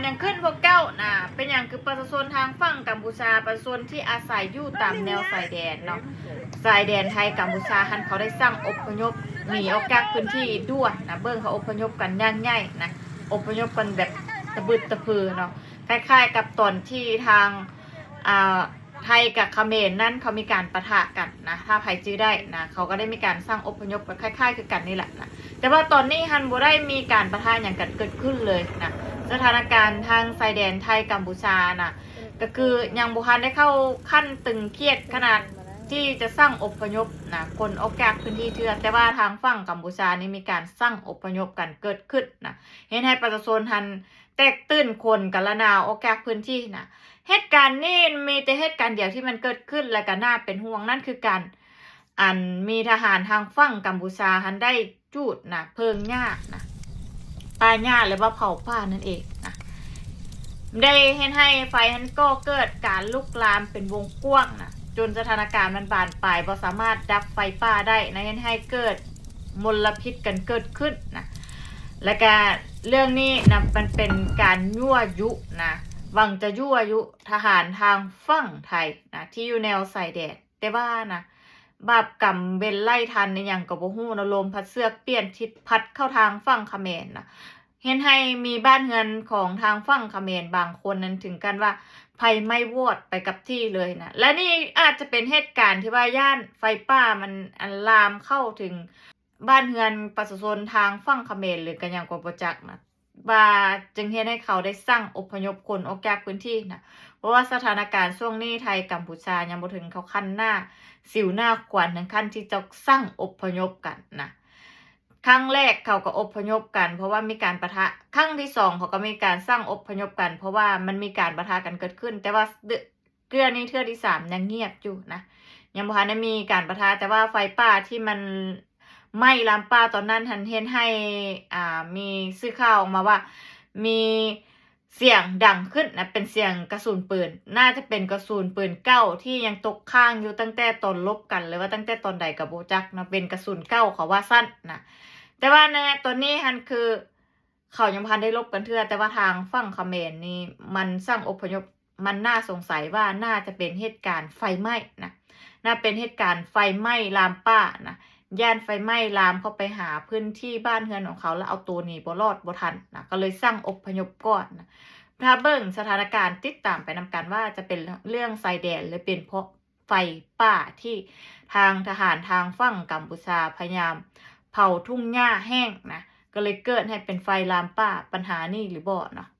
ຫຍັງຂຶ້ນພວກເຈົ້ານະ? ເປັນຫຍັງຄືປະຊາຊົນທາງຝັ່ງກຳປູເຈຍ ປະຊາຊົນທີ່ອາໄສຢູ່ຕາມແນວຊາຍແດນເນາະ ຊາຍແດນໄທກຳປູເຈຍຫັ້ນ ເຂົາໄດ້ສັ່ງອົບພະຍົບໜີອອກຈາກພື້ນທີ່ດ່ວນນະ? ເບິ່ງເຂົາອົບພະຍົບກັນຢ່າງໃຫຍ່ນະ ອົບພະຍົບກັນແບບຕະບຶດຕະເພີເນາະ ຄ້າຍໆກັບຕອນທີ່ທາງ ອ່າ ໄທກັບຂະເໝນນັ້ນ ເຂົາມີການປະທະກັນນະ ຖ້າໃຜຈື່ໄດ້ນະ ເຂົາກໍໄດ້ມີການສັ່ງອົບພະຍົບ ກໍຄ້າຍໆຄືກັນນີ້ແຫຼະນະ ແຕ່ວ່າຕອນນີ້ຫັ້ນບໍ່ໄດ້ມີການປະທະຫຍັງກັນເກີດຂຶ້ນເລີຍນະ ສະຖານະການທາງຊາຍແດນໄທກຳປູເຈຍນະ ກໍຄືຍັງບໍ່ທັນໄດ້ເຂົ້າຂັ້ນຕຶງຄຽດຂະໜາດທີ່ຈະສັ່ງອົບພະຍົບນະ ຄົນອອກຈາກພື້ນທີ່ເທື່ອ ແຕ່ວ່າທາງຝັ່ງກຳປູເຈຍນີ້ມີການສັ່ງອົບພະຍົບກັນເກີດຂຶ້ນນະ ເຮັດໃຫ້ປະຊາຊົນຫັ້ນ ແຕກຕື່ນຄົນກະລະນາວອອກຈາກພື້ນທີ່ນະ ເຫດການນີ້ມີແຕ່ເຫດການດຽວທີ່ມັນເກີດຂຶ້ນ ແລະກະໜ້າເປັນຫ່ວງ ນັ້ນຄືການ ອັນມີທະຫານທາງຝັ່ງກຳປູເຈຍຫັ້ນໄດ້ຈູດນະ ເພີງຫຍ້ານະ ປ່າຫຍ້າ ຫຼືວ່າເຜົາປ່ານັ້ນເອງນະ ໄດ້ເຮັດໃຫ້ໄຟຫັ້ນກໍ່ເກີດການລຸກລາມເປັນວົງກວ້າງນະ ຈົນສະຖານະການມັນບານປາຍ ບໍ່ສາມາດດັບໄຟປ່າໄດ້ນະ ເຮັດໃຫ້ເກີດມົນລະພິດກັນເກີດຂຶ້ນນະ ແລະກະເລື່ອງນີ້ນະ ມັນເປັນການຍົວະຍຸນະ ຫວັງຈະຍົວະຍຸທະຫານທາງຝັ່ງໄທນະ ທີ່ຢູ່ແນວຊາຍແດນ ແຕ່ວ່ານະ ບາບກຳເວັນໄລ່ທັນອີ່ຫຍັງກໍບໍ່ຮູ້ນະ ລົມພັດເຊືອກປ່ຽນທິດພັດເຂົ້າທາງຝັ່ງຂະເໝນນະ ເຮັດໃຫ້ມີບ້ານເຮືອນຂອງທາງຝັ່ງຂະເໝນບາງຄົນນັ້ນເຖິງຂັ້ນວ່າໄຟໄໝ້ວອດໄປກັບທີ່ເລີຍນະ ແລະນີ້ອາດຈະເປັນເຫດການທີ່ວ່າຢ້ານໄຟປ່າມັນ ອັນລາມເຂົ້າເຖິງບ້ານເຮືອນປະຊາຊົນທາງຝັ່ງຂະເໝນ ຫຼືກະຫຍັງກໍບໍ່ຈັກນະ ວ່າຈຶ່ງເຮັດໃຫ້ເຂົາໄດ້ສັ່ງອົບພະຍົບຄົນອອກຈາກພື້ນທີ່ນະ ເພາະວ່າສະຖານະການຊ່ວງນີ້ໄທກຳປູເຈຍຍັງບໍ່ເຖິງເຂົ້າຂັ້ນໜ້າສິວໜ້າຂວັນ ເຖິງຂັ້ນທີ່ຈະສັ່ງອົບພະຍົບກັນນະ ຄັ້ງແລກເຂົາກໍອົບພະຍົບກັນ ເພາະວ່າມີການປະທະ ຄັ້ງທີສອງເຂົາກໍມີການສັ່ງອົບພະຍົບກັນ ເພາະວ່າມັນມີການປະທະກັນເກີດຂຶ້ນ ແຕ່ວ່າ ເທື່ອນີ້ເທື່ອທີສາມຍັງງຽບຢູ່ນະ ຍັງບໍ່ທັນໄດ້ມີການປະທະ ແຕ່ວ່າໄຟປ່າທີ່ມັນໄໝ້ລາມປ່າຕອນນັ້ນຫັ້ນ ເຮັດໃຫ້ ອ່າ ມີສື່ຂ່າວອອກມາວ່າ ມີສຽງດັງຂຶ້ນນະ ເປັນສຽງກະສຸນປືນ ໜ້າຈະເປັນກະສຸນປືນເກົ່າທີ່ຍັງຕົກຄ້າງຢູ່ຕັ້ງແຕ່ຕອນລົບກັນ ຫຼືວ່າຕັ້ງແຕ່ຕອນໃດກໍບໍ່ຈັກນະ ເປັນກະສຸນເກົ່າ ເຂົາວ່າຊັ້ນນະ ແຕ່ວ່າໃນຕອນນີ້ຫັ້ນຄື ເຂົາຍັງບໍ່ທັນໄດ້ລົບກັນເທື່ອ ແຕ່ວ່າທາງຝັ່ງຂະເໝນນີ້ ມັນສັ່ງອົບພະຍົບ ມັນໜ້າສົງໄສວ່າໜ້າຈະເປັນເຫດການໄຟໄໝ້ນະ ໜ້າເປັນເຫດການໄຟໄໝ້ລາມປ່ານະ ຢ້ານໄຟໄໝ້ລາມເຂົ້າໄປຫາພື້ນທີ່ບ້ານເຮືອນຂອງເຂົາ ແລ້ວເອົາໂຕໜີບໍ່ລອດບໍ່ທັນນະ ກໍເລີຍສັ່ງອົບພະຍົບກ່ອນນະ ຖ້າເບິ່ງສະຖານະການ ຕິດຕາມໄປນຳກັນວ່າຈະເປັນເລື່ອງຊາຍແດນ ຫຼືເປັນເພາະ ໄຟປ່າທີ່ທາງທະຫານທາງຝັ່ງກຳປູເຈຍພະຍາຍາມເຜົາທົ່ງຫຍ້າແຫ້ງນະ ກໍເລີຍເກີດໃຫ້ເປັນໄຟລາມປ່າ ປັນຫານີ້ຫຼືບໍ່ເນາະ.